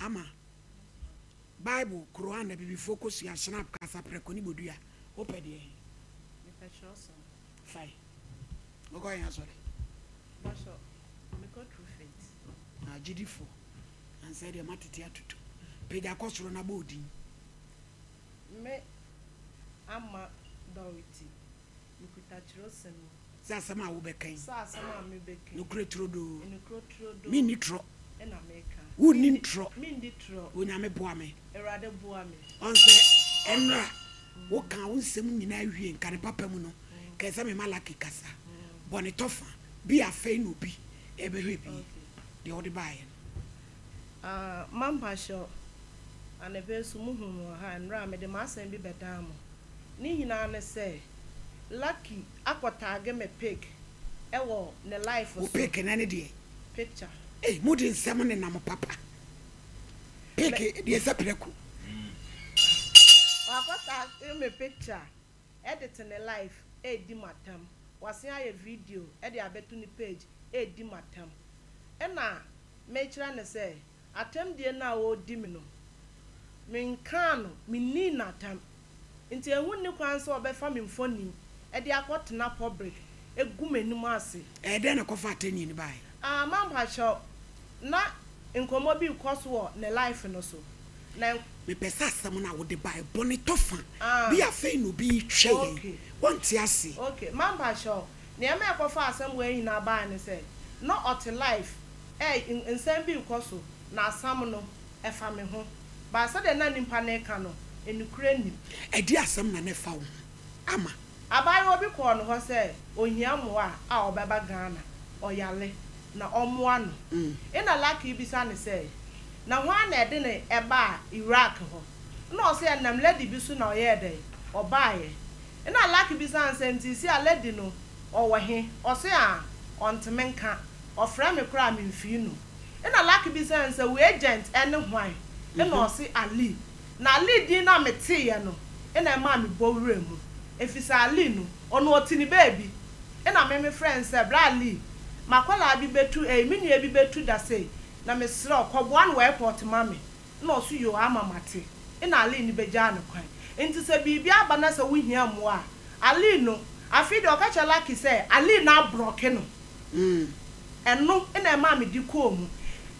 Ama Bible, Qur'aan, Abibifoɔ kosua, Schnapp, Kasaprɛko ne Bodua. Wopɛ deɛ he? Mepɛ kyerɛwsɛm. Fae. Wokɔ he asɔre? Bɔsɔ, mekɔ True Faith. Ah, gyidifoɔ. Ansɛ deɛ matete atutu. Pagya kɔ soro na bɔ wo din. Me Ama Dorothy, mekuta kyerɛwsɛm yi. Sɛ asɛm a wobɛka yi. Sɛ asɛm a mebɛka yi. Nokorɛ turodoo. Nokorɛ turodoo. Menni torɔ. Ɛna meka. Wonni ntorɔ. Menni torɔ. Onyame boa me. Awurade boa me. Ɔn sɛ ɛnora wokaa wo nsɛm nyinaa wie nka ne papa mu no kɛɛ sɛ mema Lucky kasa. Bɔ ne tɔfa bi afei na obi ɛbɛhwɛ bi deɛ wode baeɛ no. Ah mampahyɛw, anɔpa yi so muhuu me wɔ ha a, nnora mede m'asɛm bi bɛdaa mo. Ne nyinaa ne sɛ, Lucky akɔ taage me pic wɔ ne life Wo so. pic no ne deɛ? Picture. Ei mode nsɛm nenam papa. Pic deɛ sɛ prɛko. Wakɔ taage me picture de te ne life redi m'atam. Wasen ayɛ video de abɛto ne page redi m'atam. Ɛna mekyerɛ no sɛ atɛmdie no a ɔredi me no, menkaa no, mennii no atɛm. Nti ɛho nni kwan sɛ ɔbɛfa me mfonin de akɔtena public agu m'anim ase. Ɛyɛ dɛn na ɛkɔfaa atɛnnie no baeɛ? Ah mampakyɛw, na nkɔmmɔ bi rekɔ so wɔ ne life no so, na. Mepɛ sɛ asɛm no a wode baeɛ, bɔne tɔ fa Ah. bi afei na obi rehwɛ yɛn, Okay. wɔnte aseɛ. Okay, mampakyɛw, nea ɛma ɛkɔfaa asɛm wei nyinaa baeɛ ne sɛ, na ɔte life Ɛɛ, nsɛm bi rekɔ so, na asam no, ɛfa me ho. But sɛdeɛ na nipa no reka no, nokorɛ nnim. Ɛdeɛ asɛm na na ɛfa wo ho ama? Abaayewa bi kɔɔ ne hɔ sɛ ɔhia mmoa a ɔbɛba Ghana, ɔyare, na ɔmmoa no. Nna Lucky bisa no sɛ, Na hwan na ɛde no baa Iraq hɔ? Nna ɔse ɛnam lady bi so na ɔyɛɛ dɛn? Ɔbaeɛ. Nna Lucky bisa no sɛ, Nti seesei a lady no ɔwɔ he? Ɔse aa, ɔnteme nka. Ɔfrɛ me koraa a memfii no. Nna Lucky bisaa no sɛ, Wo agent ne hwan? Nna ɔse, Ali. Na Ali din no a meteeɛ no na ɛmaa mebɔ wuraa mu. Efisɛ Ali no, ɔno ɔte ne baabi. Nna me mefrɛ no sɛ, Bra Ali, m'akwadaa bi bɛtu ei, me nua bi bɛtu da sei, na mesrɛ wo, kɔboa no wɔ airport ma me. Nna ɔse, Yoo, ama mate. Nna Ali no bɛgyaa no kwan. Nti sɛ biribi aba na sɛ wohia mmoa a, Ali no, afei deɛ ɔka kyerɛ Lucky sɛ Ali no abrɔke no. Ɛno na ɛmaa mede kɔɔ mu.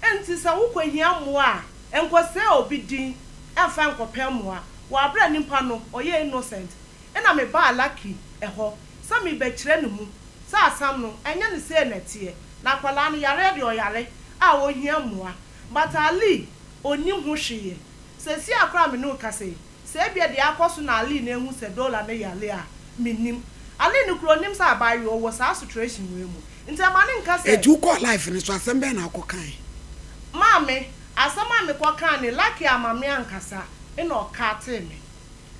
Enti sɛ wokɔhia mmoa a, nkɔsɛe obi din mfa nkɔpɛ mmoa wɔ aberɛ a nipa no ɔyɛ innocent. Ɛna mebaa Lucky hɔ sɛ merebɛkyerɛ no mu sɛ asɛm no ɛnyɛ no sei na ɛteɛ. Na akwadaa no yareɛ deɛ ɔyare a ɔhia mmoa but Ali ɔnnim ho hwee. Seesei ara koraa a me ne wo kasa yi, Sɛ ebia deɛ akɔ so na Aline ahu sɛ Dola no yare a, mennim. Aline koraa ɔnnim sɛ abaayewa wɔ saa situation wei mu. Nti ɛma no nka sɛ. Enti wokɔɔ live no so, asɛm bɛn na wokɔkae? Maame, asɛm a mekɔkaa ne, Lucky amma me ankasa na ɔcutee me.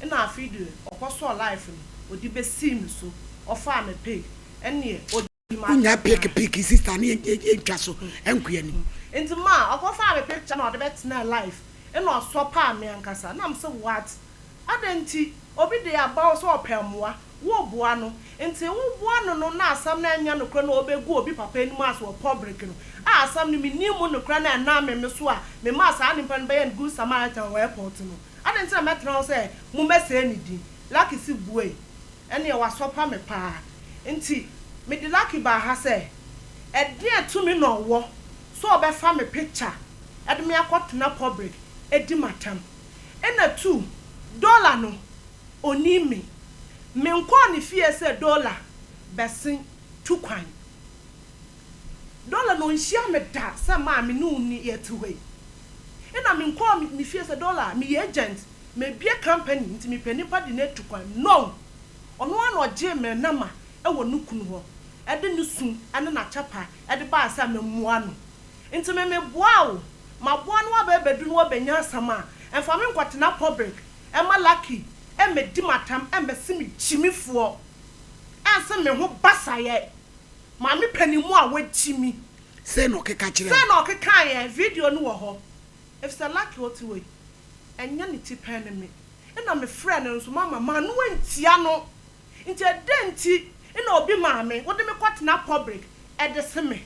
Ɛna afei deɛ ɔkɔsɔɔ live no, ɔde bɛsii me so, ɔfaa me pic, ɛnneɛ ɔdii Wonya m'atɛm pic ara. pic sister ne yɛntwa so nkɔ anim. Nti ma ɔkɔfaa me picture na ɔde bɛtenaa live Ɛna ɔsɔpaa me ankasa na mese what? Adɛn nti? Obi de aba wo sɛ ɔpɛ mmoa, woreboa no, nti woboa no no na asɛm no ɛnyɛ nokorɛ na ɔbɛgu obi papa anim ase wɔ public no a asɛm no mennim mu nokorɛ na ɛnam me me so a memaa saa nipa no bɛyɛ no good Samaritan wɔ airport no adɛn nti na mɛtena hɔ sɛ mommɛsɛe ne din? Lucky se buei ɛneɛ wasɔpa me paa nti mede Lucky baa ha sɛ ɛdeɛn tumi na ɔwɔ sɛ ɔbɛfa me picture de me akɔtena public adi m'atam. Ɛna tu, Dola no, ɔnim me. Menkɔɔ ne fie sɛ Dola bɛsen tu kwan. Dola no ɔnhyia me da sɛ maa me ne wo ni yɛte hɔ yi. Ɛna menkɔɔ ne fie sɛ Dola meyɛ agent, mabue company nti mepɛ nipa de no atu kwan. No! Ɔno ara na ɔgyee me nama wɔ ne kunu hɔ de ne su ne n'akyɛpa de baa sɛ memmoa no. Nti me me boa wo ma boa no aba ɛbɛdu no wabɛnya asɛm a ɛnfa me nkɔtena public ɛma lucky ɛmmɛdi matam ɛmmɛse me gyimifoɔ ɛnse me ho basayɛ maame panin mu a wagyimi. Sei na ɔkeka kyerɛɛ Sei wo. na ɔkekaeɛ video no wɔ hɔ efisɛ lucky ɔte hɔ yi ɛnyɛ ne ti pɛn ne me ɛna me frɛɛ no nso mama m'ano antia no nti ɛdɛn nti na obi maame wode me kɔtena public ɛde se me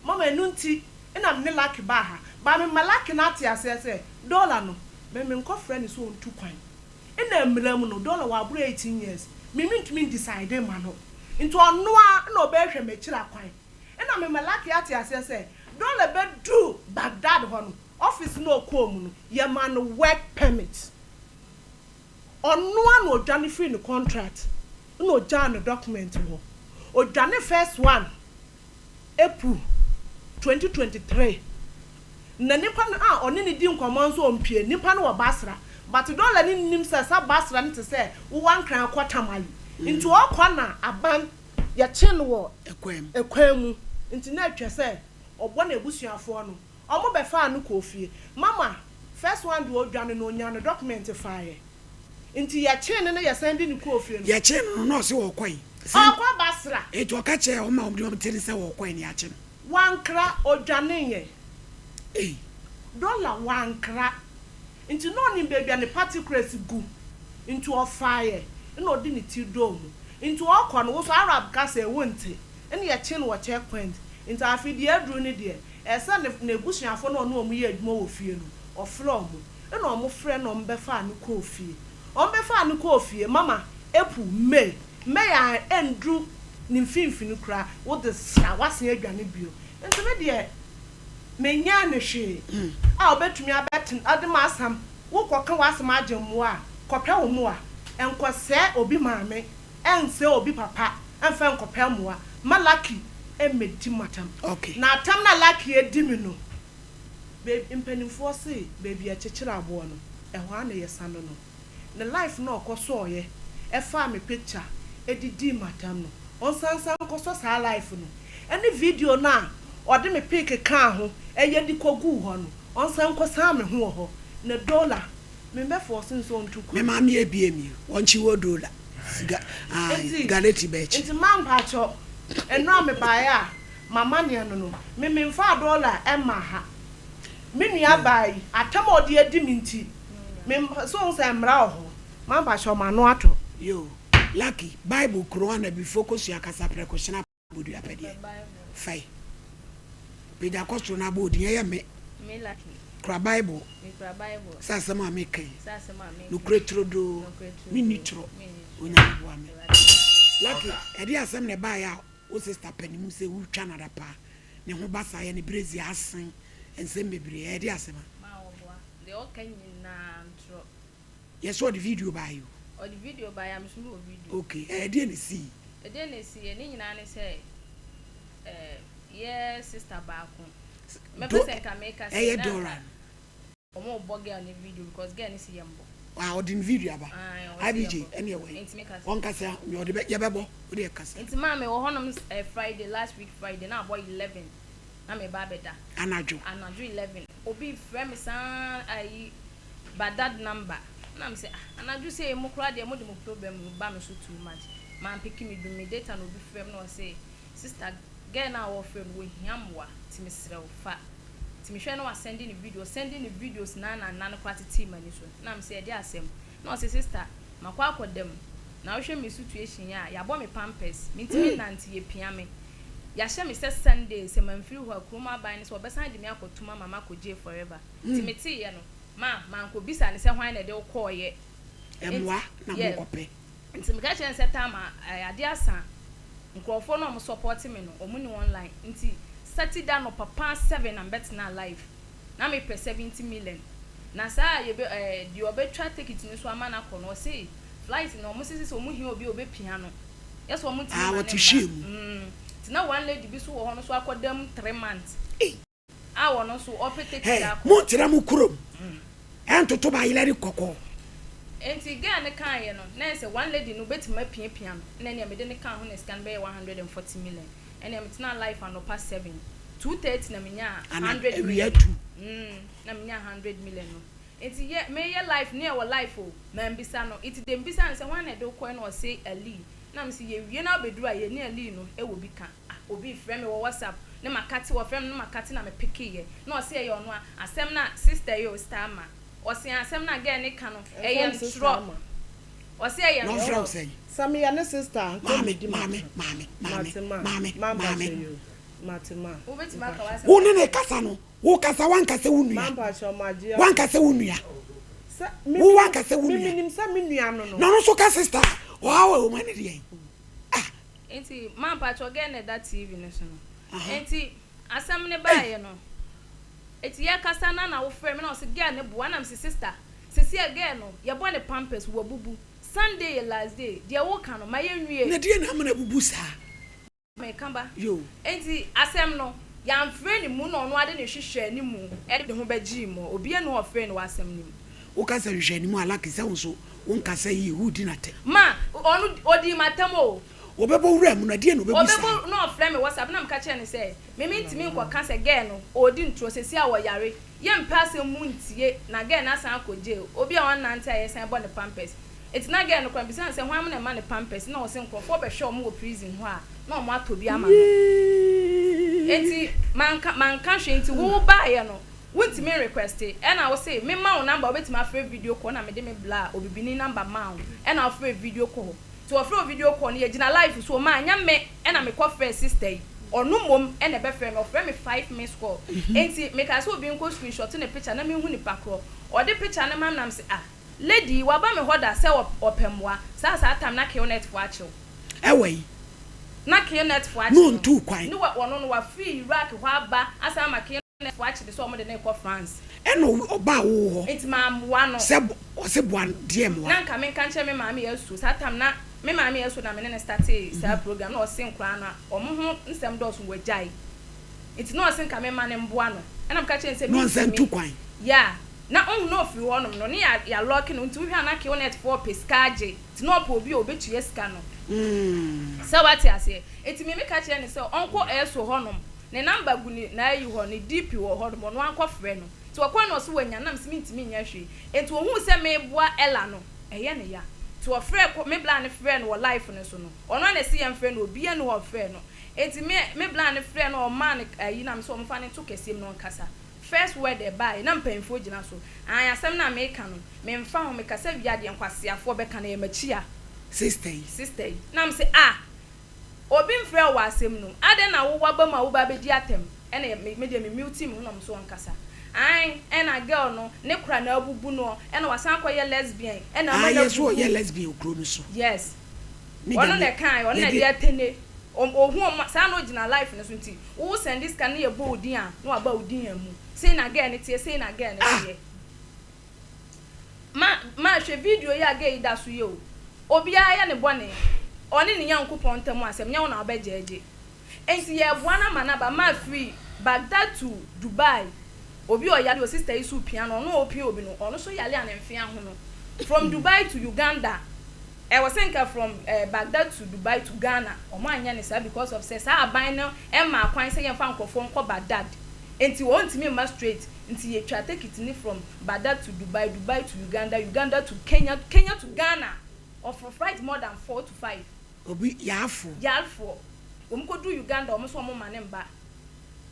Mama ɛno nti na me ne Lucky baa ha. But me ma Lucky no ate aseɛ sɛ Dollar no, me menkɔ frɛ no sɛ ɔntu kwan. Nna mmara mu no, Dollar waboro 18 years, me mentumi ndecide mma no. Nti ɔno ara na ɔbɛhwɛ m'akyiri akwan. Nna me ma Lucky ate aseɛ sɛ Dollar bɛduru Baghdad hɔ no, office no a ɔkɔɔ mu no, yɛmaa no work permit. Ɔno ara na ɔdwane firii ne contract na ɔgyaa ne document hɔ. Ɔdwane first one April 2023 na nipa no a ɔne no di nkɔmmɔ nso ɔmpue, nipa no wɔ Basra but dollar no nnim sɛ sa Basra no te sɛ wowɔ Nkran kɔ Tamale nti ɔkɔ na aban yɛkye no wɔ ɛkwan mu nti na ɛtwa sɛ ɔbɔ n'abusuafoɔ no ɔmo bɛfaa no kɔɔ fie. Mama first one deɛ ɔdwane no ɔnyaa ne document faeɛ Nti yɛkyee no na yɛsan de no kɔɔ fie no. Yɛkyee no no na ɔse ɔɔkɔ he? Ɔɔkɔ Basra. Nti ɔka kyerɛɛ wɔn a wɔde wɔn te no sɛ ɔɔkɔ he na yɛakye no. Wankra, ɔdwaneeɛ. Ei. Dollar wankra. Nti na ɔnim baabi a ne particulars gu. Nti ɔfaeɛ na ɔde ne ti dɔɔ mu. Nti ɔɔkɔ no, wo nso Arab kasa yi wonte. Ɛna yɛkyee no wɔ check point. Nti afei deɛ aduru no deɛ, ɛsɛ sɛ n'abusuafoɔ no a ɔne wɔn yɛ adwuma wɔ fie no, ɔfrɛ wɔn. Nna wɔfrɛ na wɔbɛfaa no kɔɔ fie. Wɔbɛfaa no kɔɔ fie, mama April, May, May a ɛndu ne mfimfini koraa, wode sra, woasan adwane bio. Nti me deɛ, menyɛɛ no hwee a ɔbɛtumi abɛtena, ɔde m'asɛm, wokɔka w'asɛm agye mmoa a, kɔpɛ wo mmoa. Nkɔsɛe obi maame, ɛnsɛe obi papa mfa nkɔpɛ mmoa. Mma Lucky mmɛdi m'atɛm. Na atɛm no a Lucky adi me no, Baabi mpaninfoɔ se baabi yɛkyekyere aboɔ no ɛhɔ ara na yɛsane no. Ne life no a ɔkɔ sɔɔeɛ ɛfaa me picture de dii m'atam no ɔnsan nsan nkɔsɔ saa life no ɛne video no a ɔde me pic kaa ho ɛyɛ de kɔguu hɔ no ɔnsan nkɔsan me ho wɔ hɔ. Ne dollar me mbɛ force no sɛ ɔntu Me kwan. maame ebie mi wɔnkye wo dollar siga ae Nti galeti bɛkye. nti ma mpakyɛw ɛno a mebaeɛ a M'amaneɛ no no, me memfaa dɔla mmaa ha. Me nua baa yi, atɛm a ɔde adi me nti, me so wohu sɛ mmara wɔ hɔ. Mampakyɛw, m'ano atɔ. Yo, Lucky, Bible kuro ana bi fo kosua kasa prɛko hyena bodua pɛ deɛ fai pagya kɔ soro na abɔ odin ɛyɛ me kura Bible sɛ asɛm a meka yi nokorɛ turodoo menni torɔ Onyame boa me Lucky, ɛdeɛ asɛm na ɛbaeɛ a Wo sister pɛ ne mu sɛ wotwa no adapaa, ne ho basaa yɛ ne brɛzi asen nsɛm bebree ɛyɛ de asɛm a. Ma ɔboa. Deɛ ɔka nyinaa ntorɔ. Yɛ sɛ ɔde video baeɛ o. Ɔde video baeɛ a me nso me wɔ video. Ok ɛyɛ deɛ na esii? Ɛdeɛ na esiiɛ ne nyinaa ne sɛ eh yɛ sister baako mɛpɛ sɛ nka meka sɛ Ɛyɛ na Dora nka no. Ɔmo bɔ girl no video because girl no si yɛn bɔ. Ah ɔde ne video aba. Ae ɔse yɛn IBJ bɔ. ɛne ɛwɔ he? Nti me kasa. Ɔnkasa nea ɔde bɛ yɛbɛbɔ wo deɛ kasa. Nti maa me wɔ hɔ nom eh Friday last week Friday na abɔ 11 na me ba abɛda. Anadwo. Anadwo 11 obi frɛ me saa ayi Baghdad number na me se ah anadwo sei mo koraa deɛ mo de mo problem ba me so too much manpeke me dum me data na obi frɛ me na ɔse Sister, girl no a wɔfrɛ no ohia mmoa nti mesrɛ wo fa nti mehwɛ na wasɛnde ne video ɔsɛnde ne videos naa na nna no koraa tetee m'ani so na mese ɛdeɛ asɛm na ɔse sister makɔ akɔda mu na wohwɛ me situation yi a yɛabɔ me pampers mentumi nnante yɛpia me yɛahyɛ me sɛ Sunday sɛ mamfiri hɔ a kurom aban no sɛ wɔbɛsan de me akɔtom ama makɔ jail forever nti meteeɛ no ma mankɔbisa no sɛ hwan na ɛde wo kɔɔeɛ Mmoa na yeah. mokɔpɛ. Nti meka kyerɛɛ no sɛ Tama adeɛ asa nkurɔfoɔ no a ɔmo support me no ɔmo nni online nti Saturday anɔpa paa 7 na mebɛtenaa live na mepɛ 70 million na saa yɛbɛ ɛɛ deɛ ɔbɛtwa ticket no nso ama no akɔ no ɔse flight no ɔmo sese sɛ ɔmo hia obi a ɔbɛpia no yɛ sɛ ɔmo ntumi Ah ma no wɔte mma hyɛn mu. mm nti na one lady bi nso wɔ hɔ no nso akɔda mu 3 months. Ei. A ɔno nso ɔpɛ tekiti Hey, akɔ. montra mo kurom ntoto bayerɛ ne kɔkɔɔ. Enti girl no kaeɛ no, na ɛsɛ one lady no bɛtumi apiapia no, ɛna ɛneɛ mede no kaa ho na sika no bɛyɛ 140 million. Ɛneɛ metenaa life anɔpa 7, 2:30 na menyaa Ana 100 awia million. tu. Mm, na menyaa 100 million no. Enti yɛ, meyɛ life, ne yɛwɔ life o, mambisa no. Enti deɛ mebisa no sɛ hwan na ɛde wo kɔɛ na ɔse Ali. Na mese yɛwie na wobɛduru a yɛne Ali no wɔ bi ka. Ah obi frɛ me wɔ WhatsApp ne makate wɔfrɛ me ne makate na me picki yɛ na ɔse ɛyɛ ɔno a asɛm no a sister yi o sister Ama ɔse asɛm no a girl no ka no Ɛmfa ɛyɛ me sister ntorɔ Ama. ɔse ɛyɛ Na ɔmfrɛ wo ntorɔ. sɛn? Sɛ meyɛ ne sister a nka Maame, ɔmmɛdi maame, m'atɛm. maame, maame, Mate ma, maame, ma maame. mpakyɛ yoo. Mate ma. Wobɛtumi aka w'asɛm. Wo ne ne kasa no, wo kasa wanka sɛ wo Ma nua. mpakyɛw magye Wanka atom. sɛ wo nua. Sɛ me Wo menim wanka sɛ wo me nua. menim sɛ me nua no no. Na ɔno nso ka sister a, ɔhaw a ɛwɔ mu ɛne deɛn? Ah. Nti ma mpakyɛw girl na ɛda TV no so no. Aha. Nti asɛm no Ei. baeɛ no, nti yɛkasa no na wofrɛ me na ɔse girl no boa na mese sister, sesie girl no yɛbɔ ne pampers wabubu, Sunday yɛ last day, deɛ woka no ma yɛnwie. Na deɛn na ama no abubu saa? Meka ba. Yoo. Enti asɛm no, yɛamfrɛ ne mu na ɔno ara de ne hwehwɛɛ ne mu de ne ho bɛgyee mu. Obiara nni hɔ a ɔfrɛɛ no wɔ asɛm no mu. Woka sɛ hwehwɛ ne mu a, Lucky, sɛ wo nso wonkasa yie, woredi no atɛm. Ma, ɔno, ɔdii m'atɛm o. Ɔbɛbɔ wura mu no, ɛdeɛn na ɔbɛbu saa? Ɔbɛbɔ, na ɔfrɛ me WhatsApp na meka kyerɛɛ no sɛ, me mentumi nkɔka sɛ girl no, ɔredi ntorɔ, seesei a ɔyare, yɛmpɛ asɛm mu ntie, na girl no asan akɔ jail, obi a ɔnnante a yɛsan bɔ no pampers. Enti na girl no koraa mebisa no sɛ hwan na ɛma no pampers na ɔse nkorɔfoɔ bɛhwɛ ɔmo wɔ prison hɔ a na ɔmo atɔ bi ama no. Enti manka manka hwee nti wo baeɛ no wontumi nrequeste ɛna wose mema wo number wobɛtumi afrɛ video call na mede me bla obibini number maa wo ɛna wofrɛ video call nti wɔfrɛ wo video call no yɛgyina live so maa nyɛ me ɛna mekɔ frɛɛ sister yi ɔno mmom ɛna ɛbɛfrɛ me ɔfrɛ me five miss call enti mekaa sɛ obi nkɔ screenshot ne picture na menhu nipa korɔ ɔde picture no ma me na mese ah Lady yi waba me hɔ da sɛ ɔpɛ mmoa, saa saa time na Killnet foɔ akye wo. Ɛwɔ yi. Na Killnet foɔ akye Na no. ɔntuu kwan. Ne wa ɔno no wafiri Iraq hɔ aba asan ama Killnet foɔ akye no sɛ ɔmo de no rekɔ France. Ɛna ɔbaa wo hɔ. Nti mammoa no. Sɛ ɔse boa no deɛ mmoa. Na nka menka nkyerɛ me maame Asuo, saa time na me maame Asuo na me ne no startee saa program na ɔse nkoraa no a ɔmo ho nsɛm dɔɔso wagyae. Nti na ɔse nka memma no mboa no. Ɛna meka kyerɛɛ no sɛ Na ɔnsan mentumi. ntu kwan. Yeah. Na ohu na ofiri hɔ nom no ne ya ya lɔki no nti wohwɛ a na killnet foɔ pɛ sika agye nti na ɔpɛ obi a obetua sika no sɛ wate aseɛ nti me me ka kyerɛ no sɛ ɔnkɔ ɛso hɔ nom ne number gu ne n'ayi hɔ ne DP wɔ hɔ nom ɔno ankɔ frɛ no nti ɔkɔɛ na ɔse wanya na mese mentumi nyɛ hwee nti ohuu sɛ meboa Ella no ɛyɛ ne ya nti ɔfrɛ kɔ me bla no frɛɛ no wɔ life no so no ɔno ara na ɛse yɛnfrɛ no obia nni hɔ a ɔfrɛɛ no nti me me bla no frɛɛ no ɔmaa no ayi na mese ɔmfa no nto kɛseɛ mu na ɔnkasa First word a ɛbaeɛ na mpanyinfoɔ gyina so aane asɛm no a meka no menfa ho mekasa wie a deɛ nkwaseafoɔ bɛka no ɛyɛ makyi a. Sister yi. Sister yi na mese ah obi mfrɛ wo wɔ asɛm no mu adɛn na wo waba mu a woba abɛdi atɛm ɛna me me deɛ me mute me ho na ɔmo nso ɔnkasa aane ɛna girl no ne kora na abubu noɔ ɛna wasan akɔyɛ lesbian ɛna ama Ah no yɛ so abubu. ɔyɛ lesbian wɔ kuro no so. Yes Ne ɔno deɛ na me ɛkaeɛ ɔno na yɛde. ɛde atɛne ɔhu ɔmo saa na ɔgyina life no so nti Wo sɛnde sika no na yɛbɔ wo din a na waba wo din amu. Sei na girl no teɛ, sei na girl no Ah! teɛ. Ma ma hwɛ video yi a girl yi da so yɛ o. Obiara yɛ ne bɔne. Ɔne ne Nyankopɔn ntam asɛm, nyɛ wo na wobɛgyɛɛgye. Enti yɛreboa no ama no aba. Ma firi Baghdad to Dubai, obi a ɔyare o, sister yi so repia no, ɔno a ɔrepia obi no, ɔno nso yare a ne mfe ahono. From Dubai to Uganda. Ɛwɔ sɛ nka from eh Baghdad to Dubai to Ghana ɔmo anyɛ no saa because of sɛ saa aban no mmaa kwan sɛ yɛnfa nkorɔfoɔ nkɔ Baghdad nti ɔntumi mma straight nti yɛtwa tekiti no from Baghdad to Dubai, Dubai to Uganda, Uganda to Kenya, Kenya to Ghana ɔforo flight more than 4 to 5. Obi yarfoɔ. Yarfoɔ. Wɔn kɔduru Uganda ɔmo nso ɔmo mma no mba.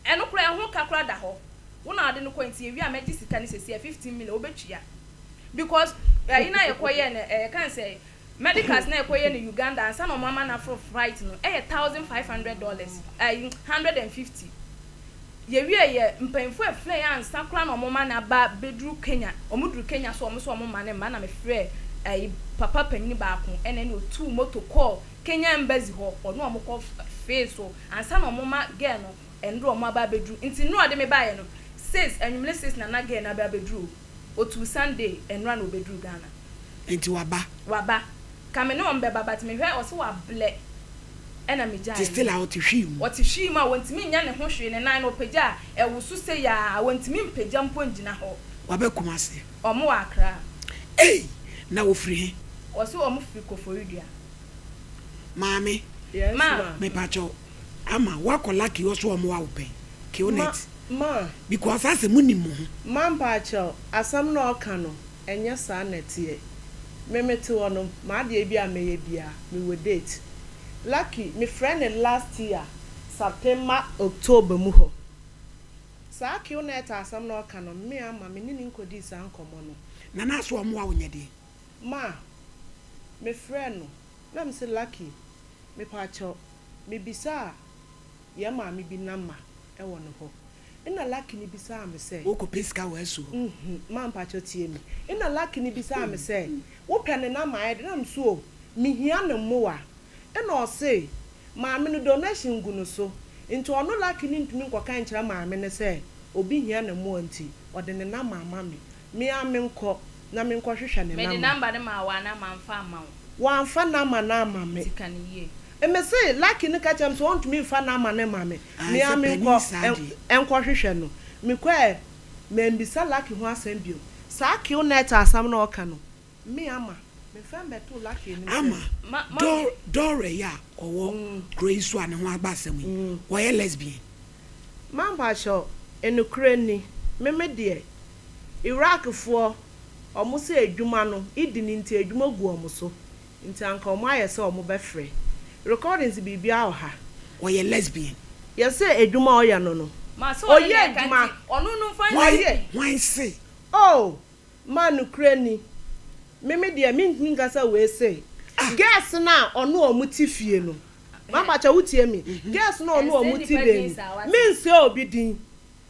Ɛno koraa ɛho ka koraa da hɔ. Wo na wode no kɔe nti yɛwie a mɛgye sika no seesei a 15 million wobɛtua. Because ayi no a yɛkɔyɛɛ no ɛɛ yɛka no sɛ medicals no a yɛkɔyɛɛ no Uganda ansa na wɔn ama no aforo flight no ɛyɛ $1,500 ayi 150. Yɛwie yɛ mpanyinfoɔ ɛfrɛ yɛn ansa koraa na wɔn ma no aba bɛduru Kenya. Wɔn duru Kenya so wɔn so wɔn ma no mma na mefrɛ ayi papa panyin baako ɛna ɛna otuu moto kɔɔ Kenya embassy hɔ ɔne wɔn kɔ fee so ansa na wɔn ma girl no ɛnoro wɔn aba abɛduru. Nti nnora ɔde me baeɛ no sis anwummere sis na na girl no aba abɛduru o. Otuu Sunday ɛnora na obeduru Ghana. Nti waba? Waba. Ka me ne wɔn bɛba but me hwɛ ɔse wablɛ ɛna me Nti gyae still no. a ɔte hwii mu? Ɔte hwii mu a wɔntumi nyɛ ne ho hwee ne nan no ɔpagya a ɛwoso sei aa wɔntumi mpagya mpo ngyina hɔ. Waba Kumasi? Ɔmo wɔ Accra. Ei! Na wɔfiri he? Ɔse ɔmo firi Koforidua. Maame, Yes Ma. ma. mepakyɛw, Ama woakɔ Lucky hɔ so ɔmo wa wo pɛn? Ma Killnet. ma. Because asɛ mo nim mo ho. Ma mpaakyɛw, asɛm no a ɔka no, ɛnyɛ saa na ɛteɛ. Me mete hɔ no, m'adeɛ bi a mɛyɛ biara, mewɔ date. Lucky, mefrɛ no last year September, October mu hɔ. Saa Qnet asɛm no a ɔka no, me ama me ne no nkɔdii saa nkɔmmɔ no. Nana so ɔmoa wo nyɛ deɛn? Ma, mefrɛɛ no, na mese Lucky, mepaakyɛw, mebisaa. yɛn maame bi number wɔ ne hɔ. Nna Lucky no bisaa me sɛ. Wokɔpɛ sika wɔ asuo. Nhu, ma mpakyɛw tie me. Nna Lucky no bisaa me sɛ, Wopɛ ne number ayɛ dɛn? Nna me so, Oh, mehia ne mmoa. Nna ɔse, Maame no donation gu no so, nti ɔno Lucky no ntumi nkɔka nkyerɛ maame no sɛ obi hia ne mmoa nti, ɔde ne number ama me. Me ara menkɔ na menkɔhwehwɛ ne Mede number. number no maa wo anaa mamfa amma wo? Wamfa number no amma me. Nti ka no yie. Mese Lucky no ka kyerɛɛ me sɛ ɔntumi mfa number no mma me, Ae me ara sɛ panin menkɔ saa deɛ. nkɔhwehwɛ no. Mekɔɛ, mambisa Lucky ho asɛm bio. Saa Qnet asɛm no a ɔka no, Me ama, memfa mmɛtoo Lucky anim sɛ. Ama, Ma, ma Dor, me. Dora yi a ɔwɔ kuro yi so a ne ho aba asɛm yi, ɔyɛ lesbian? Mampakyɛw, nokorɛ ni, me me deɛ, Iraq foɔ, ɔmo sɛ adwuma no, idi no nti adwuma gu ɔmo so, nti anka ɔmo ayɛ sɛ ɔmo bɛfrɛ. Recordings biribiara wɔ ha. Ɔyɛ lesbian. Yɛsɛ adwuma a ɔyɛ no no, Ma sɛ ɔne ɔyɛ na ɛka adwuma, nti, ɔno no mfa Hwan, nsi ɔyɛ. pi. hwan se? Oh! Ma nokorɛ ni, me me deɛ mentumi nka sɛ wei se girls no a ɔne ɔmo te fie no, mampakyɛ wo tie me, girls no a ɔne Ɛnsɛ ɔmo te nnipa dan din mu, saa wate. mensɛ obi din,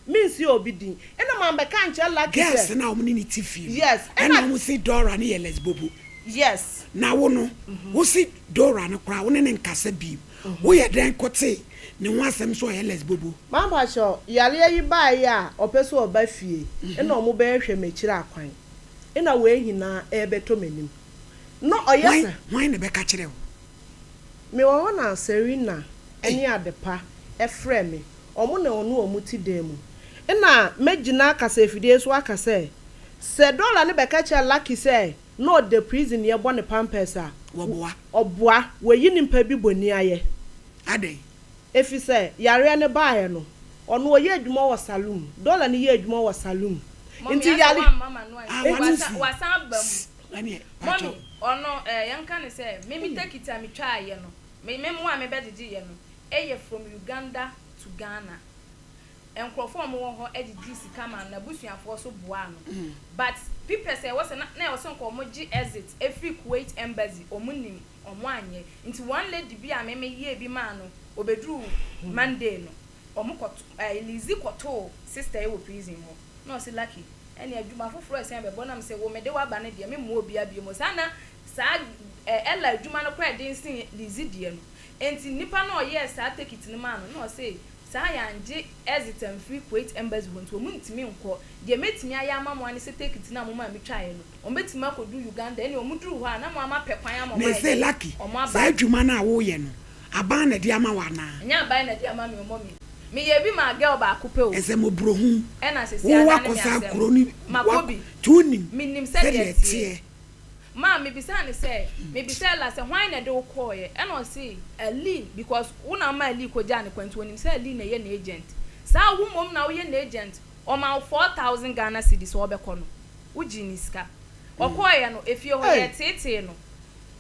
mensɛ obi din, ɛna mambɛka ankyerɛ Lucky sɛ. Girls no a wɔne no te fie no, Yes, ɛna ɛna. wɔn se Dora no yɛ lesbobo. Yes. Na wo no, wo se Dora no koraa wo ne no nkasa bio, woyɛ dɛn kɔtee ne ho asɛm sɛ ɔyɛ lesbobo? Mampakyɛ, yareɛ yi baeɛ a ɔpɛ sɛ ɔba fie na ɔmo bɛhwɛ m'akyiri akwan na wei nyinaa ɛɛbɛtɔ m'anim na ɔyɛ Hwan sɛ. hwan na ɛbɛka kyerɛɛ wo? Mewɔ hɔ na Serena Ei. ne Adepa frɛ me, ɔmo na ɔne ɔmo te dan mu. Nna mɛgyina kasafidie so aka sɛ, sɛ Dora no bɛka kyerɛ Lucky sɛ na ɔda prison yɛbɔ no pampers a, Wɔboa. ɔboa, wayi nipa bi bɔni ayɛ. Adɛn? Efisɛ yareɛ no baeɛ no, ɔno ɔyɛ adwuma wɔ saloon, Dora no yɛ adwuma wɔ saloon. Mummy Nti asɛ yare. wamma m'ano Ah, ansi, w'ano wasa nsi. wasan aba mu. Sss, ɛneɛ, Mummy, pakyɛw. ɔno eh, yɛnka no sɛ, me me tekiti a metwaeɛ no, me me mmoa a mebɛgyegyeeɛ no, ɛyɛ from Uganda to Ghana. Nkorɔfoɔ a wɔwɔ hɔ gyegyee sika maa no, n'abusuafoɔ nso boaa no. But pipɛs a ɛwɔ sɛ na na ɛwɔ sɛ nka wɔgye exit firi Kuwait embassy, wɔnnim. Ɔmo anyɛ. Nti one lady bi a me me yɛɛ bi maa no, obeduruu Monday no, ɔmo kɔto ɛɛ Lizzy kɔtoo sister yi wɔ prison hɔ. Na ɔse Lucky, ɛneɛ adwuma foforɔ ɛsɛn bɛbɔ na mese wo mede wo aba no deɛ me mmoa obiara biom o. Saa na saa ɛɛ Ella adwuma no koraa ɛden sen Lizzy deɛ no. Nti nipa no a ɔyɛɛ saa tekit no maa no na ɔse saa yɛangye exit amfiri Kuwait embassy hɔ nti ɔmo ntumi nkɔ. Deɛ mɛtumi ayɛ ama mo ara ne sɛ tekit no a momaa me twaeɛ no, Wɔn bɛtumi akɔduru Uganda ɛne wɔn duru hɔ a na mo ama pɛ kwan ama wɔn ayɛ Mese dɛn? Lucky, Wɔn aba. saa adwuma no a woyɛ no, aban na ɛde ama wo anaa? Ɛnyɛ aban na ɛde ama me o mummy. Meyɛɛ bi maa girl baako pɛ o. Ɛsɛ mmɔborɔhunu. Ɛna seesei Wo adane wakɔ me saa asɛm. kuro no Makɔ bi. nti wonim Menim sɛdeɛ sɛdeɛ ɛteɛ. ɛteɛ. Maa mebisaa no sɛ, mebisaa Ella sɛ hwan na ɛde wo kɔɔeɛ? Ɛna ɔse Ali because wo na womaa Ali kɔgyaa no kwan nti ɔnim sɛ Ali na ɛyɛ n'agent. Saa wo mmom na woyɛ n'agent, ɔma wo 4000 Ghana cedis sɛ ɔbɛkɔ no. Wogyee ne sika. Ɔkɔeɛ no, efie hɔ, yɛreteetee no.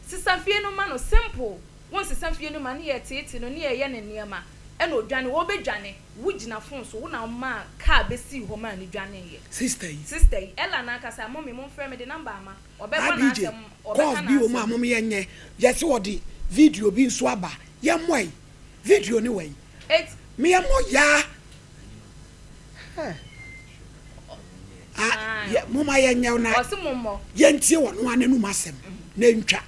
Sesa fie no ma no, simple. Wonsesa fie no ma no, yɛreteetee no, ne yɛreyɛ no nneɛma. Ɛna ɔdwane, ɔrebɛdwane, wogyina phone so, wo na womaa car bɛsii hɔ maa no dwaneeɛ. Sister yi. Sister yi, Ella no ankasa, mummy momfrɛ, mede number ama. Ɔbɛbɔ ABJ, n'asɛm, calls ɔbɛka bi wɔ mu a n'asɛm. mom yɛnyɛ, yɛse wɔde video bi nso aba, yɛmmɔ ɛ, video no wɔ yi? Eti. Me yɛmmɔ yaa. Ah, yɛ, momma yɛnyɛ na yɛntie ɔno ara n'anum asɛm na ɛntwa.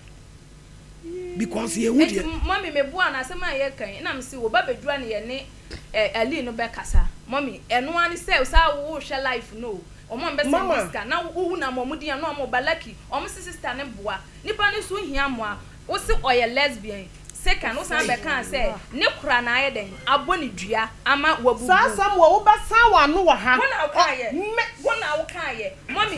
Because yɛhu Enti deɛ. mummy me boa no asɛm a yɛka yi na me se wo ba bɛduru a ne yɛne eh, Ali no bɛkasa. Mummy, ɛno ara ne sɛ saa wo hwɛ life no o, wɔn a wɔbɛ send Mama. sika na wo wo nam wɔn din a na wɔn ba Lucky, wɔn se sister no boa, nipa no nso hia mmoa, wo se ɔyɛ lesbian, Sekan, wo san bɛkaa sɛ ne kora na ayɛ dɛn abɔ ne dua ama wabubu. Saa asɛm wɔ wo bɛ san w'ano wɔ ha Wo na wo ɔ kaa yɛ, me. wo na wo kaa yɛ, mummy.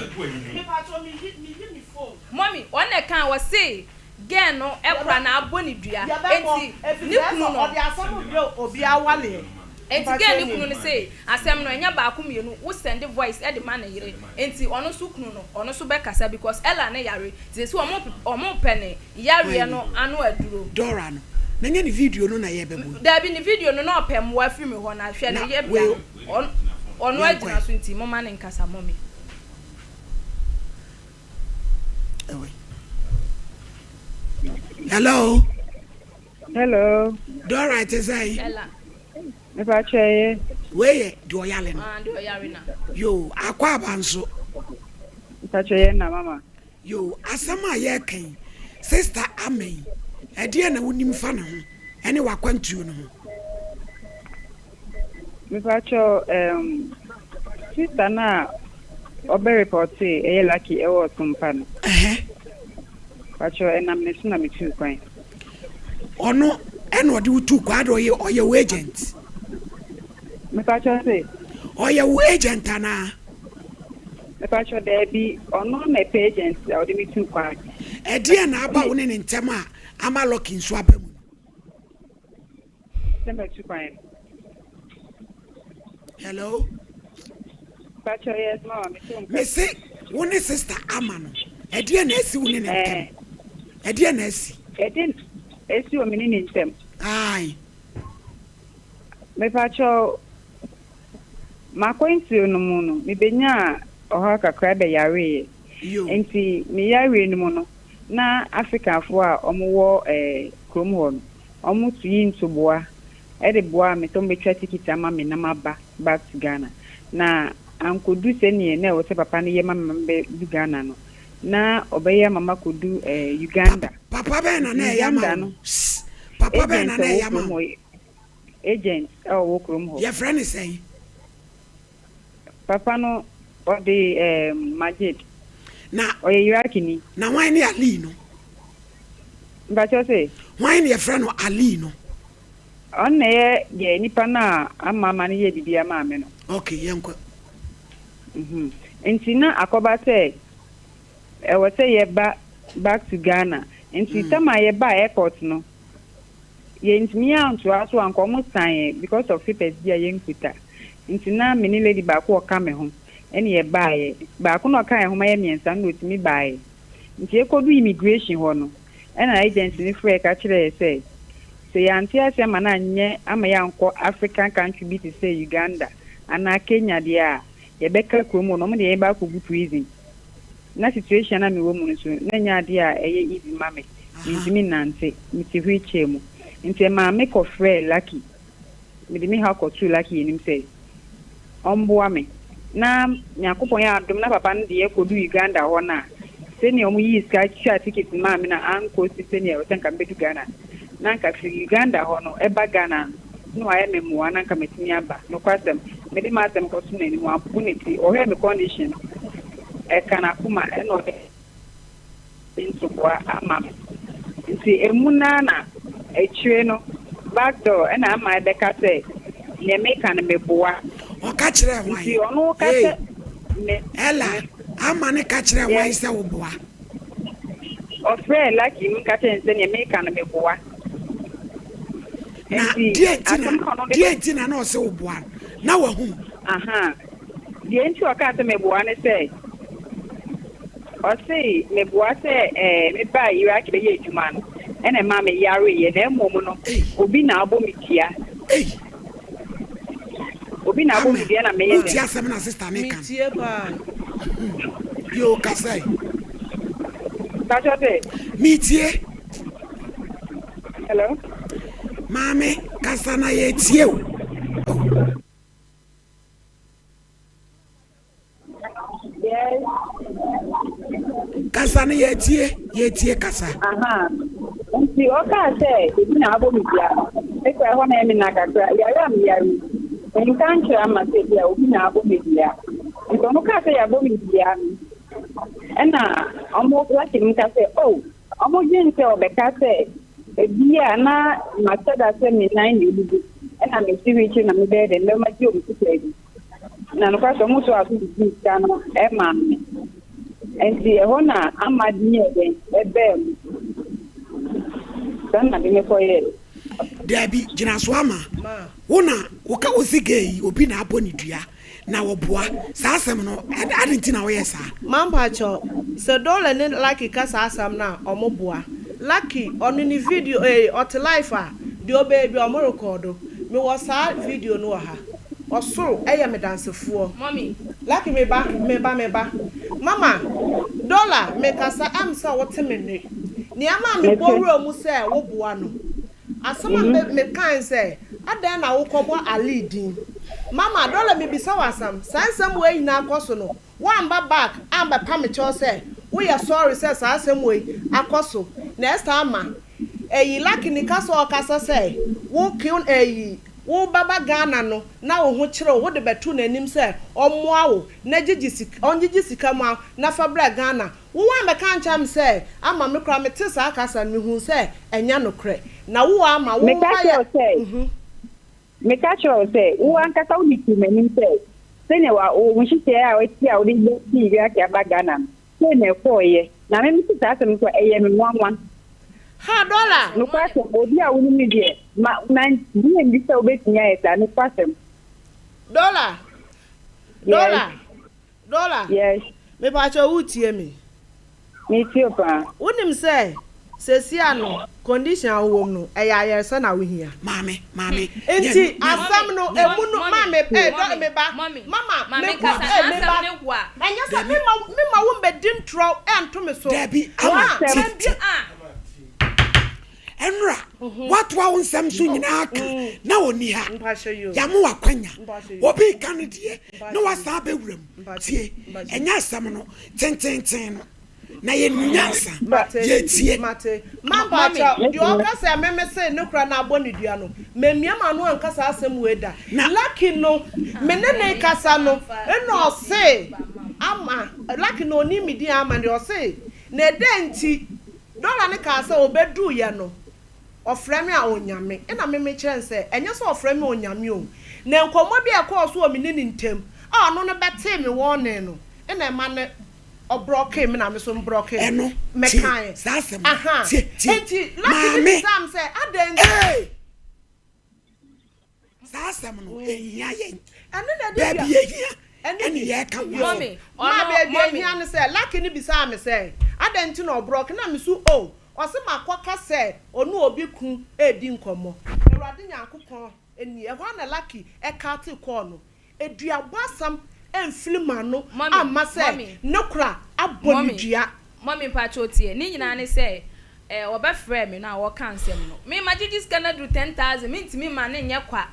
Me patrɔ me yi me yi me phone. Mummy, ɔno na ɛkaa, ɔse girl no kora na abɔ ne dua, Yɛ bɛ bɔ, enti efisɛ ne ɛsɛ kunu no. ɔde asɛm brɛ obi awaleɛ. Enti girl no kunu no se asɛm no ɛnyɛ baako mmienu wo sɛnde voice de ma ne yere enti ɔno nso kunu no ɔno nso bɛkasa because Ella no yare nti sɛsi ɔmo pɛ ne yareɛ no ano aduro. Dora no na nyɛ ne video no na yɛbɛbɔ yi. Dabi ne video no na ɔpɛ mmoa firi me hɔ na hwɛ ne yɛbea no ɔno agyina so nti momma no nkasa mummy. Hello. Hello. Dora ɛte sɛn? Ella. Mepakyɛ ɛyɛ. Wei yɛ deɛ ɔyare no. Ah, deɛ ɔyare na. Yoo, akwaaba nso. Mepakyɛ yɛ na mama. Yoo, asɛm a yɛreka yi, sister Ama yi, ɛdeɛn na wonim fa ne ho ɛne w'akwantuo no ho? Mepakyɛ um, sister no a ɔbɛ repɔtee ɛyɛ Lucky ɛwɔ Ɔsompa no. Ɛhɛ. Pakyɛ ɛnam ne so na metuu kwan. Ɔno ɛna ɔde wo tuu kwan, ade ɔyɛ ɔyɛ wo agent? Mepakyɛ se. Ɔyɛ wo agent anaa? Mepakyɛ daabi, ɔno na ɛpɛ agent a ɔde me tuu kwan. Ɛdeɛn na aba wo ne ne ntɛm a ama Lucky nso aba mu no? Sɛ matu kwan no. Hello. Pacho yes mama me to nka. Me se wo ne sister ama no ɛdeɛ na asi wo ne ne ntɛm ɛdeɛ na asi. Ɛde esi wɔ me ne ne ntɛm. Ae. Me pacho makwantuo no mu no me benyaa ɔhaw kakra bɛ yareeɛ nti me yareɛ no mu no na Africanfoɔ a wɔn wɔ eh kurom hɔ no wɔn yi ntoboa de boaa me sɛ wɔbɛtwa tikiti ama me na maba back to Ghana. Na ankɔdu sɛdeɛ na ɛwɔ sɛ papa no yɛ ma me ma mebɛdu Ghana no, na ɔbɛyɛ ama makɔdu eh, Uganda. Papa bɛn na Nti na ɛyɛ ama Uganda wo no, no? Sss, papa bɛn agent na a na ɔwɔ ɛyɛ ama kurom wo? hɔ, agent a ɔwɔ kurom hɔ. Yɛfrɛ no sɛn? Papa no, ɔde eh, Majid. Na, Ɔyɛ Iraqini. na hwan ne Ali no? Mpakyɛw se? Hwan na yɛfrɛ no Ali no? Ɔno na ɛyɛ deɛ nipa no a ama ama no yɛɛ biribiara maa me no. Ok, yɛnkɔ. Mhm. Nti na akɔba sɛ ɛwɔ sɛ yɛba back to Ghana. Nti tam a yɛbaa airport no, yɛntumi antoa so ankɔ, wɔn san yɛn because of papers bi a yɛnkuta. Nti na me ne lady baako a ɔka me ho ɛna yɛbaeɛ. Baako no a ɔka yɛn ho ma yɛ mmiɛnsa no na ɔtumi baeɛ. Nti yɛkɔduu immigration hɔ no, Ɛnna agency no frɛɛ ka kyerɛɛ yɛn sɛ, sɛ yɛante ase amma no anyɛ amma yɛankɔ African country bi te sɛ Uganda anaa Kenya deɛ a, yɛbɛka kurom hɔ na wɔde yɛn bɛakɔgu prison. Na situation a na mewɔ mu no nso, na ɛnyɛ adeɛ a ɛyɛ easy ma me. Mentumi nnante, mete wheelchair mu. Nti ɛmaa mekɔfrɛɛ Lucky. Mede me haw kɔtoo Lucky anim sɛ ɔmboa me. Na Nyankopɔn yɛ adom na papa no de yɛ kɔduu Uganda hɔ no a, sɛnea ɔmo yii sika twaa ticket maa me no ankɔsi sɛnea ɛwɔ sɛ nka mebɛdu Ghana no. Na anka firi Uganda hɔ no ɛba Ghana no na wayɛ me mmoa na anka matumi aba. Nokwasɛm, mede m'asɛm kɔtoo n'anim, wampopo ne ti, ɔhwɛɛ me condition no, ɛka n'akoma ɛna ɔde. ntoboa ama me. Nti emu no ara na akyire no back door ɛna ama ɛbɛka sɛ neɛ meka no meboa. Ɔka kyerɛɛ hwan? Nti ɔno ka Hey, sɛ me Ella, me Ama no ka kyerɛɛ hwan yes. sɛ woboa? Ɔfrɛɛ Lucky no ka kyerɛɛ no sɛ neɛ meka no meboa. Na Nti deɛ nti na asɛm no a ɔno de deɛ bɛ. nti na na ɔse woboa no? Na wahu? Ahaa. Deɛ nti a ɔkaa sɛ meboa ne sɛ, ɔse meboa sɛ ɛɛ mebaa Iraq bɛyɛ adwuma no ɛna ɛmaa me yareeɛ na mmom no Ei. obi na abɔ me dua. Ei. Obi na abɔ me Amen. dua na meyɛ Wotie dɛn? asɛm na sister no reka no? Metie paa. Yoo, kasa yi. Pakyɛ sɛ? Metie. Hello? Maame, kasa na yɛtie o. Oh. Yes. Kasa no yɛtie, yɛtie kasa. Aha. Nti ɔkaa sɛ ebi na abɔ me dua no, me kora ɛhɔ na ɛyɛ me na kakra, yare a meyare yi, menka nkyerɛ ama sɛ bi a obi na abɔ me dua. Nti ɔno kaa sɛ yɛabɔ me dua no, ɛna ɔmo lucky no ka sɛ, oh, ɔmo dwen sɛ ɔbɛka sɛ ebi a na mahyɛ da sɛ me nan na ebubu, ɛna mesi wheelchair na mebɛyɛ dɛ mɛma gye obi sika bi. Na nokware sɛ wɔn nso aso didii sika no maa me. Enti ɛhɔ na ama de yɛɛ dɛn? Ɛbaa mu. Saa na de me kɔyɛe. Daabi, gyina so ama. Wo na woka wo se gay yi obi na abɔ ne dua na wɔboa saa asɛm no adɛn nti na woyɛ saa? Ma mpakyɛw sɛ Dole ne Lucky ka saa asɛm no a ɔmo boa Lucky ɔno ne video ee ɔte life a deɛ ɔbɛyɛ biara ɔmo rekɔɔdo me wɔ saa video no wɔ ha ɔsoro yɛ me dansefoɔ. Mummy. Lucky me ba me ba me ba mama Dollar me kasa ɛm sɛ wo te me nne nea ɛma me bɔ Mete. wura mu sɛ wo boa no asɛm a me me kae sɛ. Adɛn na wokɔbɔ Ali din? Mama, Dɔla mebisa wo asɛm, saa nsɛm wei nyinaa kɔ so no, woamba back ambɛpa me kyɛw sɛ woyɛ sorry sɛ saa asɛm wei akɔ so? Na Esther ama eyi Lucky ne kasa a ɔkasa sɛ wo kill eyi wo bɛba Ghana no na wo ho kyere wo, wode bɛto n'anim sɛ ɔmmoa wo na gyegye sika ɔngyegye sika ma wo na fa bra Ghana. Wo woammɛka ankyerɛ me sɛ ama me koraa metee saa kasa no mehuu sɛ ɛnyɛ nokorɛ. Na wo ama wo Meka mma kyerɛ yɛ wo sɛ, mhm. Meka kyerɛ wo sɛ, wo ankasa wode too m'anim sɛ, sɛnea wa, wo nhyehyɛe a woasi a wode bɛfi wiase aba Ghana no, sei na ɛkɔeɛ. Na me mete saa asɛm no so a, ɛyɛ me nwanwa. Ha, dɔla! Nokwasɛm, obi a wonim no deɛ, ma, mannye nni sɛ wobɛtumi ayɛ saa. Nokwasɛm. Dɔla! Yes. Dɔla! Dɔla! Yes. Mepakyɛw woretie me? Meretie wo paa. Wonim sɛ seesei ano condition a wowɔ mu no, ɛyɛ ayaresa na wohia. Maame, maame, Nti asɛm no emu no maame eh dɔ me ba, mama me kɔ eh me ba, ɛnyɛ sɛ me ma me ma wo mbɛdi ntorɔ ɛnto me so. Dabi, ama Ma tie mambie tie. Ɛnora, woatoa wo nsɛm so nyinaa ka na ɔnni ha. Yɛama wo akwanya. Obi reka ne deɛ na woasan abɛwura mu. Tie, ɛnyɛ asɛm no tententen no, na yɛnim nyansa. Yɛtie. Mate. Mampakyɛw, deɛ ɔka sɛ me mese ne kora no abɔ ne dua no, mammia m'ano anka saa asɛm wei da. Lucky no, me ne no rekasa no, ɛna ɔse, ama, Lucky no ɔnim me din ama deɛ ɔse, na ɛdɛn nti Dora no kaa sɛ, Ɔbɛduruiɛ no, ɔfrɛ me a ɔnnya me. Ɛnna me mekyerɛɛ no sɛ, Ɛnyɛ sɛ ɔfrɛ me a ɔnnya me o, na nkɔmmɔ bi a ɛkɔɔ so wɔ me ne ne ntam a ɔno no bɛtee me warning no na ɛma no ɔbrɔkee me na me nso mebrɔkee no. Ɛno, tie Mekaeɛ. saa asɛm no. Aha. Tie, tie. Enti Lucky no Maame, bisaa me sɛ, Adɛn nti? ee! Saa asɛm no, ɛnhia yɛn. Ɛno na ɛde Baabi dua. ɛhia Ɛne ɛne bi. yɛreka ho Yo. asɛm. Mummy, Maa ɔno, baabi mummy. ɛhia ne sɛ, Lucky no bisaa me sɛ, adɛn nti na ɔbrɔke? Na me so, oh, ɔse makɔka sɛ ɔne obi ku redi nkɔmmɔ. Awurade Nyankopɔn nie. Ɛhɔ ara na Lucky ɛcutee call no. Aduabɔ asɛm amfiri m'ano Mummy, amma sɛ mummy. ne kora abɔ ne Mummy, dua. mummy mpakyɛw tie, ne nyinaa ne sɛ, eh, wɔbɛfrɛɛ me no a wɔreka nsɛm no, me magyegye sika no aduru 10,000, mentumi mma no nyɛ kwa,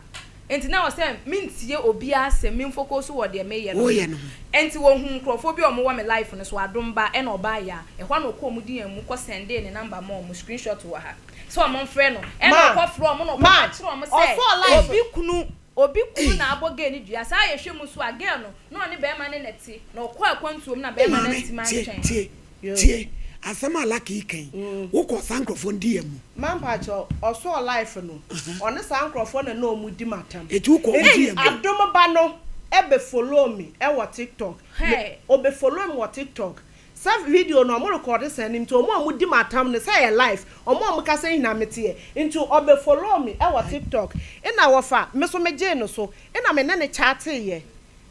enti na ɛwɔ sɛ mentie obiara asɛm, memfocus wɔ deɛ meyɛ no ho. Woyɛ no ho. Enti wɔhuu nkurɔfoɔ bi a wɔwɔ me life no so, Adom ba ɛna ɔbaa Yaa, ɛhɔ ara na ɔkɔɔ wɔn DM mu kɔ sɛndee ne number maa wɔn, screenshot wɔ ha, sɛ wɔmfrɛ no, ɛna Ma, ɔkɔfrɛɛ wɔn na ɔkɔka ma, kyerɛɛ wɔn sɛ ɔsɔɔ life. obi kunu, obi kunu na abɔ girl no dua, saa yɛhwɛ mu nso a, girl no, na ɔne barima no na ɛte, na ɔkɔɔ akwantuo mu na barima no Maame, antumi tie, antwɛn. tie, Tie asɛm a Lucky reka yi, wokɔ saa nkurɔfoɔ no di yɛn mu. Ma mpakyɛw, ɔsɔɔ life no, ɔne saa nkurɔfoɔ na na ɔmo di m'atam. Eti wokɔ ɔmo di Nti yɛn mu. Adom ba no bɛ follow me wɔ tiktok, me ɔbɛ follow me wɔ tiktok, sɛ video no ɔmo rekɔɔde sɛn no nti ɔmo a ɔmo di m'atam no sɛ ɛyɛ live, ɔmo a ɔmo kasa nyinaa me teɛ, nti ɔbɛ follow me wɔ tiktok, nna wɔfa, me so me gyee no so, nna me ne no chatee yɛ.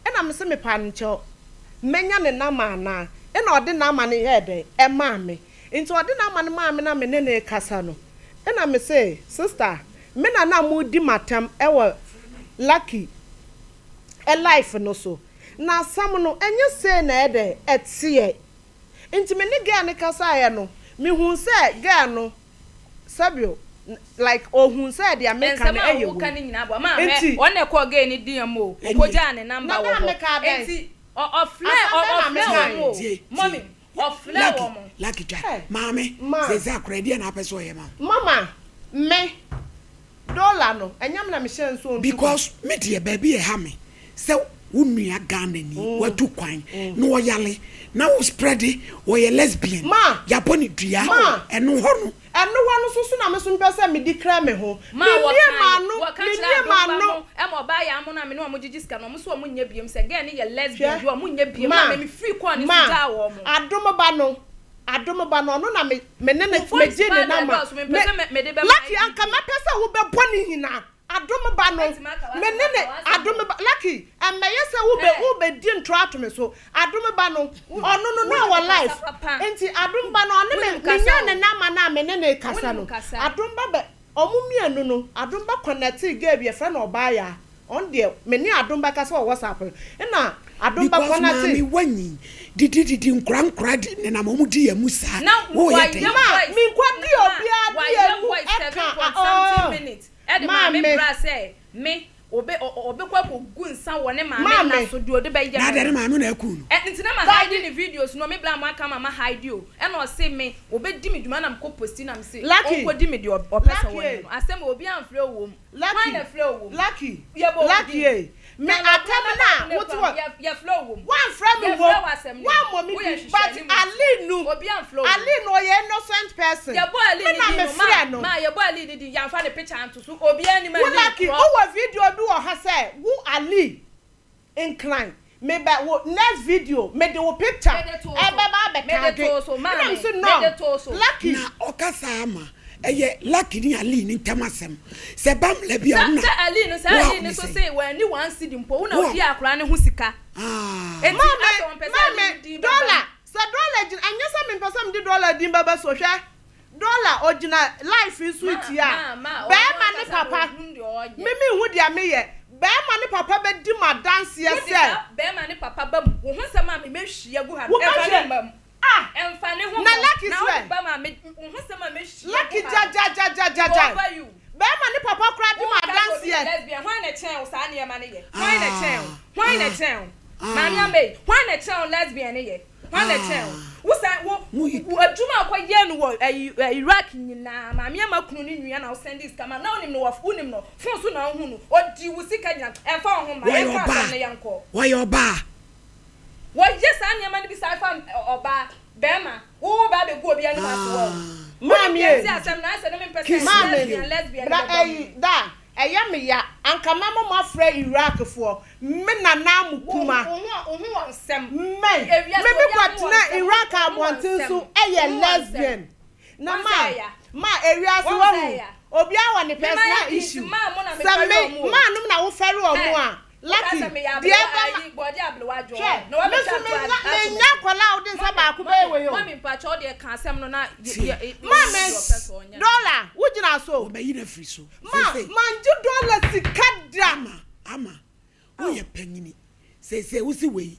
Ɛna mese mepaa no kyɛw, mɛnya ne number anaa? Ɛna ɔde number no yɛɛ dɛn? Ɛmaa me. Nti ɔde number no maa me na me ne no rekasa no, ɛna mese, sister, me na na moredi m'atɛm wɔ Lucky life no so, na asɛm no ɛnyɛ sei na ɛyɛ dɛn? Ɛteɛ. Nti me ne girl no kasaeɛ no, mehuu sɛ girl no, Sɛbio, like ohun sɛ deɛ meka Nsɛm no a ɛyɛ woka wei. no nyinaa boa. Maa hwɛ, Nti. wɔn na ɛkɔɔ girl no DM o, ɔkɔgyaa ne number Na wɔ na hɔ. mekaa dɛn? Nti ɔ ɔfrɛɛ Asɛm ɔ bɛn na ɔfrɛɛ mekae? wɔn o. Tie, tie. Mummy, ɔfrɛɛ Lucky, wɔn. Lucky twa. Hey, Maame, ma. seesei akora ɛdeɛn na apɛ sɛ ɔyɛ ma wo? Mama, me, dollar no, ɛnyɛ me na mehyɛɛ nsuo nto mu. Because me deɛ baabi a ɛha me sɛ wo nua Ghanani watu kwan na ɔyale na wo spread ɔyɛ lesbian Ma! yɛabɔ no dua Ma! ɛno hɔ no. Ɛno hɔ no nso so na me nso mepɛ sɛ medi kra me ho. Ma Memmue wɔkae, m'ano, wɔka kyerɛ memmue Adom ba m'ano. mo ɛma ɔbaa yɛ amono a me ne wɔn gyegye sika no wɔn se wɔn nyɛ biom sɛ girl no yɛ lesbian Hwɛ, deɛ wɔn nyɛ biom na ma, me me firi kɔɔ ne so ma, gyaa wɔn. Adom ba no, Adom ba no, ɔno na me, me ne no, Wo voice megye paa ne deɛ number. ɛdɔɔso mempɛ Me, sɛ me mede bɛma Lucky, IGP. anka mɛpɛ sɛ wobɛbɔ ne nyinaa. Adom ba no, Mɛtumi aka me w'asɛm ne ne, aka w'asɛm Adom o. ba, Lucky, ɛmmɛyɛ sɛ wobɛ, Hey. wobɛdi ntorɔ ato me so. Adom ba no, ɔno no, na Wonim ɔwɔ kasa life. papa. Nti Adom ba no, ɔne me, Wonim kasa menyaa ne o. number no a me ne no rekasa Wonim no, kasa. Adom ba bɛ, Ɔmo mienu no, Adom ba kɔnɛtee girl bi yɛfrɛ no Ɔbaayaa, ɔno deɛ me ne Adom bɛka sɛ wɔ WhatsApp no, nna Adom ba Because maame kɔnɛtee. wanyin didi didi nkora nkora di nenam ɔmo di yɛn mu saa Na woyɛ wayɛ dɛn. Ma voice menkɔ di na obiara wayɛ deɛ mu voice ɛka 7 a point something oh. minutes. Ɛde maa me bra sɛ me obe ɔbɛkɔ akɔgu nsa wɔ ne maame nna so deɛ ɔde bɛyɛ me no. Na maame na aku no. Ɛ nti na ma hide ne videos no me bra mo aka ma ma hide o ɛna ɔse me ɔbɛdi me dwuma na mekɔ posti na mese ɔnkɔdi me deɛ ɔpɛ sɛ ɔyɛ no asɛm obi amfrɛ wo wɔ mu hwan na frɛ wo wɔ mu yɛbɔ wo din Me atɛm no a wote hɔ. Woamfrɛ me wom, woammɔ me din but Ali no, Ali no ɔyɛ innocent person. Me na mefrɛ no. Wo lucky, wowɔ video bi wɔ ha sɛ wo Ali Nkran, me bɛ wo next video mede wo picture ɛbɛba abɛtagge. Ɛna me se no, Lucky. Na ɔkasa ama Ɛyɛ Lucky ne Ali no ntam asɛm. Sɛ ɛba mmla bi a, wo na Sɛ Ali no, saa wo Ali no ne so sɛn? se wanni one cedi mpo, wo na Wo wodii akwadaa no ho sika. Ah. Enti Maame, asɛ ɔmpɛ sɛ Ali maame, no din bɛba Dollar, mu. sɛ Dollar gyina, ɛnyɛ sɛ mempɛ sɛ mede Dollar din bɛba so, hwɛ, Dollar, ɔgyina life yi so Ma, tia ma, ma, ɔno bɛɛma ne ankasa no papa, ɔhunu deɛ ɔyɛ. me menhu deɛ meyɛ, bɛɛma ne papa bɛdi m'adanseɛ Wode sɛ. saa bɛɛma ne papa ba mu, wo ho nsɛm a me mɛhwie agu ha no, ɛmfa Wobɛhwɛ, ne mma mu. Ah! Ɛmfa ne ho Na mmɔ. Lucky Na so wode ɛ? ba ma me, wo ho sɛm a mɛhyia Lucky gu ha no. gyagyagyagyagyae. Over you. Bɛɛma ne papa koraa di Wo ma ka sɛ obi yɛ adanseɛ. lesbian, hwan na ɛkyɛn wo saa nneɛma no yɛ? Hwan na ɛkyɛn wo? Hwan na Ah. ɛkyɛn wo? Ah. Maame Amei, hwan na ɛkyɛn wo lesbian no yɛ? Hwan na ɛkyɛn wo? Wo san, wo, Mo yi. wo adwuma a wokɔyɛɛ no wɔ ɛyi, ɛ, Iraq nyinaa, Maame Ama kunu ne nua na wo sɛndee sika ma no, na wonim no wɔ, wonim no, phone so na wohu no, ɔdii wo sika nyinaa, ɛmfa wo ho mma, Wɔyɛ yɛnka ɔbaa. asɛm no yɛnkɔ. Wɔyɛ ɔbaa. Wɔyɛ saa nneɛma no bi saa fa ɔbaa, bɛɛma, wo wo ba abɛgu obi anim ase wɔ wo. Wonim Maame deɛ e. nti asɛm no ayɛ sɛ na mempɛ sɛ Maame, lesbian lesbian no bra bɛba mu. ɛyi da ɛyɛ me ya anka mɛma mo afrɛ Iraq foɔ me nana Wo Amukuma wo ho wo ho wɔ nsɛm. me Ewiase me me obiara kɔ ho wɔ tena nsɛm, Iraq wo ho wɔ abɔnten nsɛm, so wo ɛyɛ ho wɔ nsɛm. lesbian Na Wɔn ma sɛ ɛya. ma ewiase Wɔn sɛ wahu ɛya. obiara wɔ ne Me ma personal yɛ issue nti maa mo na sɛ mefɛre me wɔn o. maa nom na wo fɛre wɔn Ɛ a woka Lucky sɛ meyɛ deɛ abrewa ɛbɛma ayi bɔɔde abrewa adwo hwɛ na me wabɛtwa nso ato me nya ato me me nya so. akwadaa a wode nsa Mami baako bɛyɛ mami wei o. mami mpakyɛ wo deɛ ka asɛm no na yɛ Tie. yɛ yɛ Ma deɛ me ɔpɛ sɛ ɔnyɛ no. dollar wo gyina so. Wɔbɛyi no afiri so. Ma Seesei. mangye dollar sika da. Ama ama woyɛ panyini seesei wose wei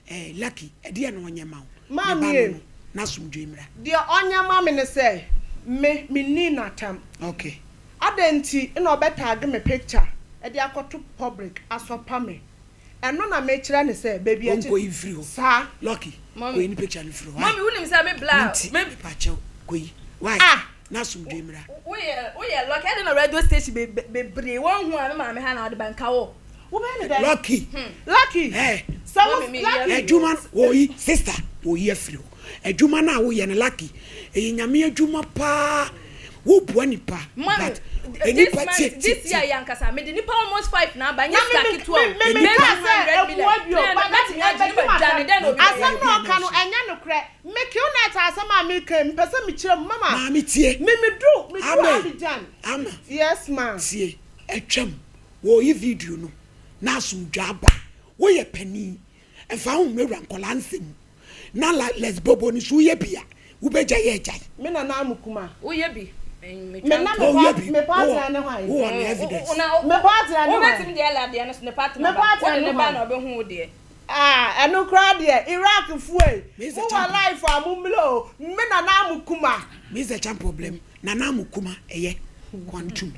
eh Lucky ɛdeɛn na ɔnyɛ ma wo ne ba Maame no e. no n'asomdwoe mmra. Deɛ ɔnyɛ ma me ne sɛ me menni n'atam. Okay. Adɛn nti na ɔbɛ tag me picture de akɔto public asɔpa me? Ɛno na mekyerɛ no sɛ baabi a ɛkye Ɔnkɔyi mfiri hɔ. saa. Lucky Mummy kɔyi ne picture no firi hɔ mummy why? wonim sɛ me bla Me nti me. mepakyɛw kɔyi why? Ah! N'asomdwoe mmra. Woyɛ woyɛ lucky adɛn na radio station be bebree wɔnhu a me maame ha na wɔde ba nka wo. Wobɛyɛ ne dɛn? Lucky. Lucky Eh. sɛ wo Mummy me yɛ Lucky. Adwuma no wɔyi sister wɔyi afiri hɔ. Adwuma no a woyɛ no Lucky ɛyɛ Nyame adwuma paa woboa nipa Mummy but this nipa month tie tie this year tie. yi ankasa mede nipa almost 5 na aba Na nyɛ me sika me ketewa o me me bɛyɛ kaa sɛ 200 million ɛmmoa bio 300 but na mɛtumi agye ne ɛbɛgye madwane m'asɛm. dɛn na obi Asɛm bɛyɛ. no a ɔka no ɛnyɛ nokorɛ. Me Qnet asɛm a meka yi mepɛ sɛ mekyerɛ mu mama Maame tie. me meduru meduru Ame Abidjan. ama Yes ma. tie atwam wɔyi video no na asomdwoe aba woyɛ panin mfa ho nwurawura nkwadaa nsɛm mu na la lesbobo no so woyɛ bi a wobɛgya yɛ agyae. Me nana Amukuma. Woyɛ bi. Me na me Woyɛ bi. me partner ne hwan? Wowɔ ne evidence. Me partner ne hwan? Wobɛtumi deɛ ɛla deɛ no so ne partner Me ba. partner Wode ne ne ba hwan? na ɔbɛhu wo deɛ. Ah ɛno koraa deɛ Iraq foɔ ei Mr. mo wɔ Champion. life a mo mmrɛ o me nana Amukuma. Mr. Champion blɛm Nana Amukuma ɛyɛ kwantum.